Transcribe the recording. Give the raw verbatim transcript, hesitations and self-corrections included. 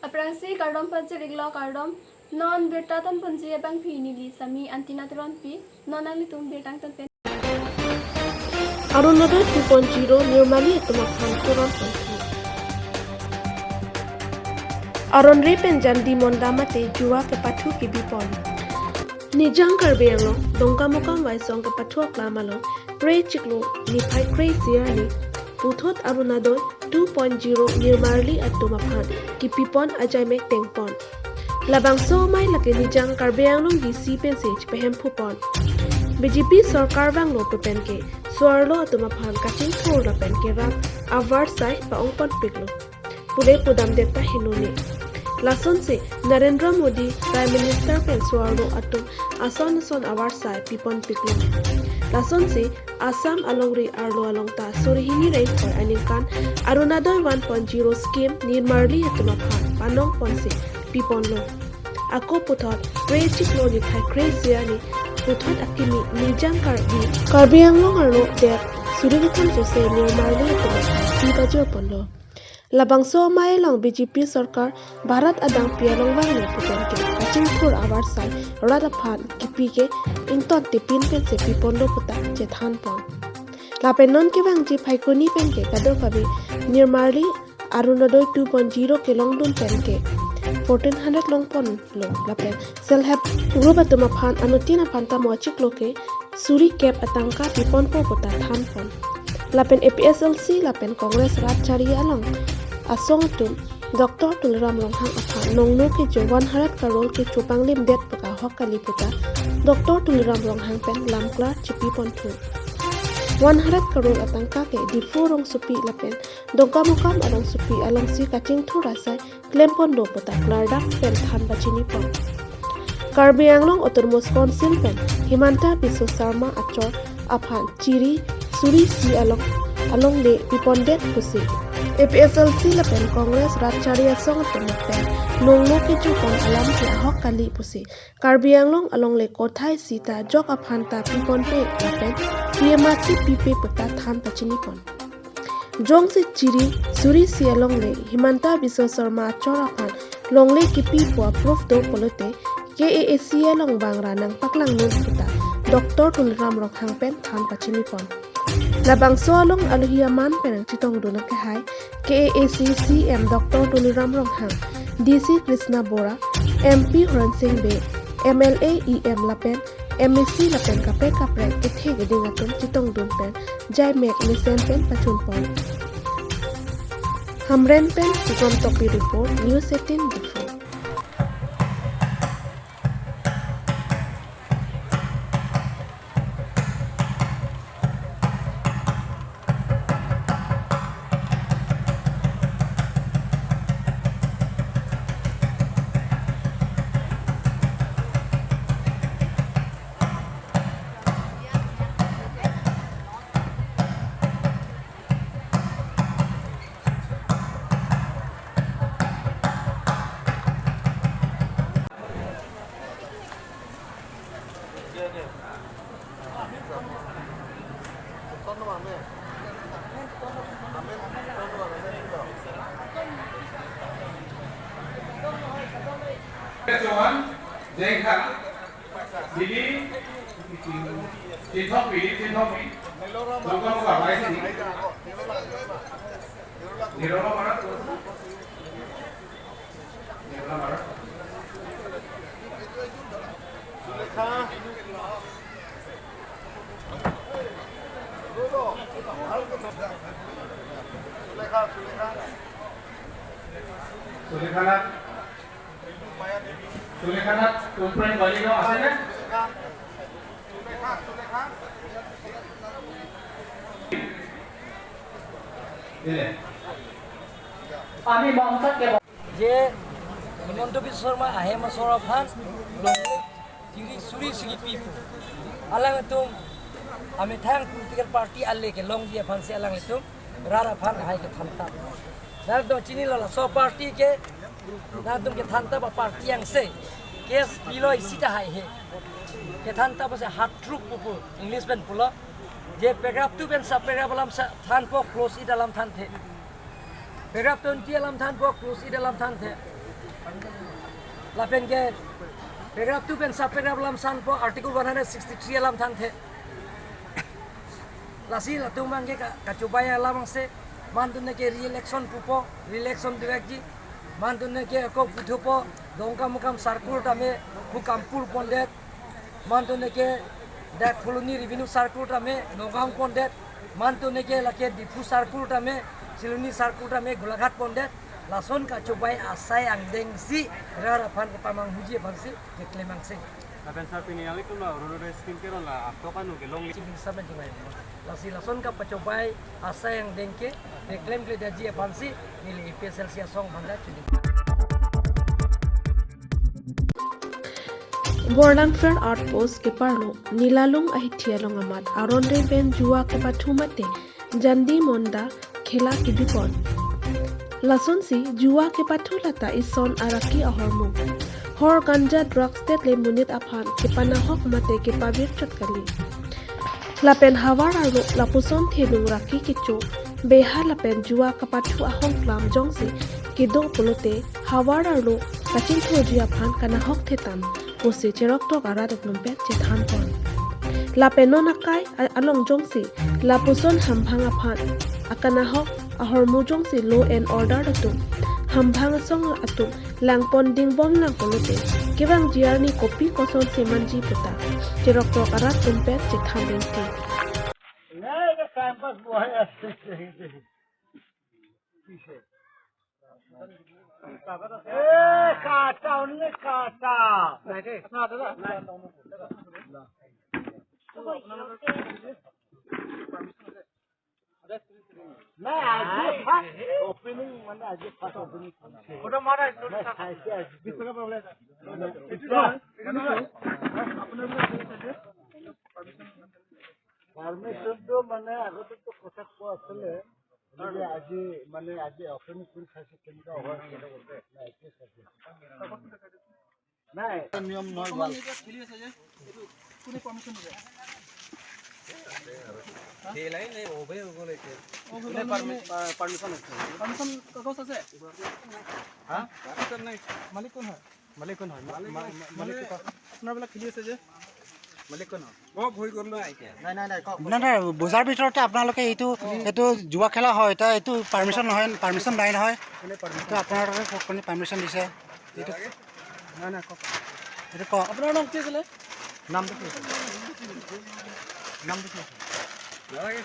Aphrangsi kardom pajir-iklo, kardom. Non birta tonponji abangpi neli Sami Antina Teronpi. Non nanglitum birta angton pen. Arunodoi two point zero Nirmali atum aphan koron ponsi. Aron re pen jandi mondam mate juwa kepathu kebipon. Nijang Karbi Anglong, Dongkamukam Waisong kepathu aklam along, kre chiklo niphai kre-isi arni, puthot Arunodoi two point zero Nirmali atum aphan kipipon ajaimek tengpon. Labangso amei lake Nijang Karbi Anglong D C pensi chepahemphupon. B J P sorkar vanglo pu pen ke so-arlo atum aphan kachingthur lapen ke rat avarsai pa-ongponpiklo pule pudamdet ta henone. Lasonsi Narendra Modi Prime Minister pen so-arlo atum ason ason avarsai piponpiklo. Lasonsi Assam alongri arlo along ta suri hini ra ingkoi aningkan Arunodoi one point zero scheme Nirmali atum aphan panongponsi piponlo. Ako puthot kre chiklo niphai kre-isi arni puthot akimi Nijang Karbi, Karbi Anglong arlo det suri kethom sose Nirmali atum aphan pi pajirponlo. Labangso amei along B J P sorkar Bharat adangpi along vanglo pu pen ke kachingthur avarsai rat aphan kipi ke ingtontepin pensi piponlo puta chethanpon. Lapen non kevangji Phaikuni pen ke kadokave Nirmali Arunodoi two point zero kelongdun pen ke fourteen hundred longponlo lapen self help group atum aphan anuttin aphan ta mo achiklo ke suri kep atangka piponpo puta thanpon. Lapen A P H L C lapen Congress rat chari along asong atum Doctor Tuliram Ronghang aphan nongno kecho one hundred karor kecho panglimdet pu ahok kali puta Doctor Tuliram Ronghang pen lamklar chipiponthu. One hundred karor atangka ke Diphu rongsopi lapen Dongkamukam arongsopi alongsi kachingthur asai klemponlo puta klardak pen than pachinipon. Karbi Anglong Autonomous Council pen Himanta Biswa Sarma achor aphan chiri suri isi along alongle pipondet pusi A P H L C lapen Congress rat chari asong atum pen nongno kechopon alam ke ahok kali pusi Karbi Anglong alongle kothai sita jok aphan ta piponpe lapen P M R T pipe puta than pachinipon. Jongsi chiri suri isi alongle Himanta Biswa Sarma achor aphan longle kipi pu approve do pulote K A A C along vangra nangpaklang non puta Doctor Tuliram Ronghang pen than pachinipon. Labangso along alohi aman pen nangchetongdun akehai K A A C C M Doctor Tuliram Ronghang, D C Krishna Bora, M P Horen Sing Bey, M L A, E M lapen M A C lapen kaprek kaprek kethe keding atum chetongdun pen jaimek mesen pen pachunpon. Hamren pen Sugom Tokbi report, News eighteen Diphu. Chauhan, Jengkha, Dili, Chinthokpi, Chinthokpi, Dongkamukam, Waisini, Nirolo Marat, Nirolo Marat. Sulekha Nath. Sulekha Nath, Tumpreng Bali lo, ase ne? Dile. Ami mongsa ke je Himanta Biswa Sarma ahem asor aphan longle chiri suri isi kipi pu. Alangtum amethang political party ale kelongji aphansi alangtum rat aphan hai kethantap. Rat do chinilo, laso party ke nangtum kethantap aparty angse. Case pilo isi tahai he. Kethantap ase hard truth pupu English pen pulo. Je paragraph two pen sub paragraph alam sa thanpo, clause eight alam thanthe. Paragraph twenty alam thanpo, clause eight alam thanthe. Lapen ke paragraph two pen sub paragraph alam sanpo, article one hundred sixty-three alam thanthe. Lasi latum abang ke ka-, kachobei alam angse, mantune ke re-election pupo, re-election dovekji, mantune ke ako puthupo, Dongkamukam circle tame, Hukampur pondet, mantune ke dak Phuloni revenue circle tame, Nagaon pondet, mantune ke lake Diphu circle tame, Siloni circle tame, Golaghat pondet, lason kachobei asai angdengsi, rat aphan kepamanghuji aphansi keklem angse. Lapen sir, pini nanglitum la Orunodoi scheme keron la atok anu kelong li. Chief Minister pen chingvai. Lasi lason kapachobei asai angdeng ke, keklem kledetji aphansi, neli A P H L C asong aphan ta chini. Borlangpher Outpost keparlo, Nilalung ahithi along amat, aron re pen jua kepathu mate, Jandi Monda khela kebipon. Lasonsi jua kepathu lata ison araki ahormu. Hor ganja drugs det le monit aphan kepanahok mate kepavir chot kali. Lapen havar arlo lapuson thenung raki kecho, beha lapen jua kepathu ahongklam jongsi kedo pulote havar arlo kachingthurji aphan kanahok thetan pusi cheroktok arat atum pen chethanpon. Lapen non akai a-, along jongsi lapuson hambang aphan akanahok ahormu jongsi law and order atum, hambang asong atum langpon dingbom lang pulote, kevangji arni kopi kosonsi manji puta cheroktok arat atum pen chethan rinti. এ, কাটা, অনলি কাটা। নাই, আজি first opening, মানে আজি first opening. নাই, চাইছে আজি। মানে, এতিয়া পাৰ্মিশ্যনটো মানে আগতেতো কথা কোৱা আছিলে, যে আজি মানে আজি অপেনিং কৰি চাইছে কেনেকুৱা হয়, নাই, এতিয়া চাইছে। নাই, নিয়ম নহয়, ভাল। এতিয়া খেলি আছে যে, এইটো কোনে পাৰ্মিশ্যন দিছে? खेला ही नहीं, वो भी हो गए थे। ओ, हो गए। পাৰ্মিশ্যন আছে। পাৰ্মিশ্যন কাগজ আছে? হা? কাগজ নাই। মালিক কোন হয়? মালিক কোন হয়? মা-, মালিক, মা-, মা-, মালিক মালিক কোন? আপোনাৰবিলাক খেলি আছে যে? মালিক কোন হয়? অফ হৈ গ'ল ন এতিয়া? নাই, নাই, নাই, কওক। নাই, নাই, বজাৰ ভিতৰতে আপোনালোকে এইটো, এইটো জুৱা খেলা হয়, এতিয়া এইটো পাৰ্মিশ্যন নহয়, পাৰ্মিশ্যন নাই নহয়। কোনে পাৰ্মিশ্যন? এইটো আপোনালোকে কোনে পাৰ্মিশ্যন দিছে? এইটো নাই, নাই, কওক। এইটো কওক। আপোনাৰ নাম কি আছিলে? নামটো কি আছিলে? নামটো কি আছিলে? নালাগে,